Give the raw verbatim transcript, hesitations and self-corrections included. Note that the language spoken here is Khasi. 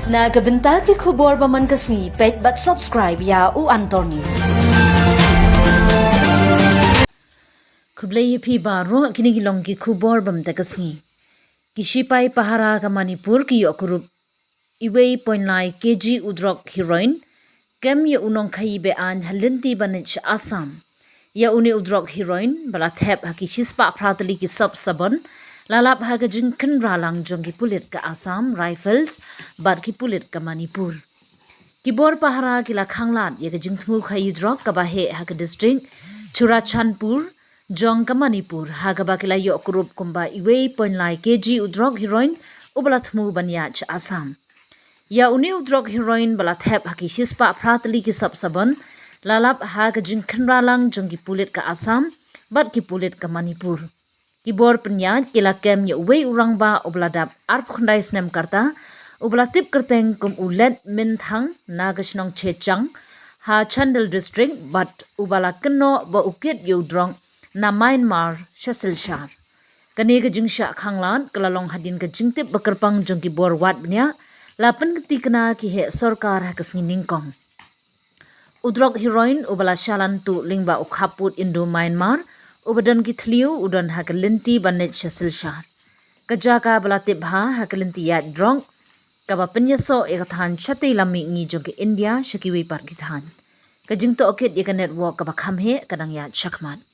Na ka bynta ki khubor ba man ka sngi, peit bad subscribe ïa u Antor News. Khublei ïa phi baroh, kine ki long ki khubor ba mynta ka sngi. Ki shipai pahara ka Manipur ki ïoh kurup iwei point lai kg u drok heroin, kem ïa u nongkhaii be-aiñ ha lynti ban ïaid sha Assam. Ïa une u drok heroin ba la thep ha ki shispah phra tylli ki sop sabon, la lap ha ka jingkhynra lang jong ki pulit ka Assam Rifles bad ki pulit ka Manipur. Ki bor pahara ki la khanglad ïa ka jingthmu khaii drok kaba heh ha ka district Churachandpur jong ka Manipur, ha kaba ki la ïoh kurup kumba iwei point lai kg u drok heroin uba la thmu ban ïaid sha Assam. Ïa une u drok heroin ba la thep ha ki shispah phra tylli ki sop sabon, la lap ha ka jingkhynra lang jong ki pulit ka Assam bad ki pulit ka Manipur. Ki bor pynïaid ki la kem ïa uwei u rangbah uba la dap arphew khyndai snem ka rta, uba la tip kyrteng kum u Let Minthang, na ka shnong Chechang ha Chandel District, bad uba la kynnoh ba u kit ïa u drok na Myanmar sha Silchar. Kane ka jingshah khanglad ka la long hadien ka jingtip ba kyrpang jong ki bor wad bniah, la pynthikna ki heh sorkar ha ka sngi nyngkong. U drok heroin uba la shalan tuh lyngba u khappud Indo-Myanmar uba don ki thliew u don ha ka lynti ban ïaid sha Silchar. Ka jaka ba la tip bha ha ka lynti ïaid drok kaba pynïasoh ïa ka thaiñ shatei lam mihngi jong ka India sha kiwei pat ki thaiñ. Ka jingtohkit ïa ka network kaba kham heh ka dang ïaid shakhmat.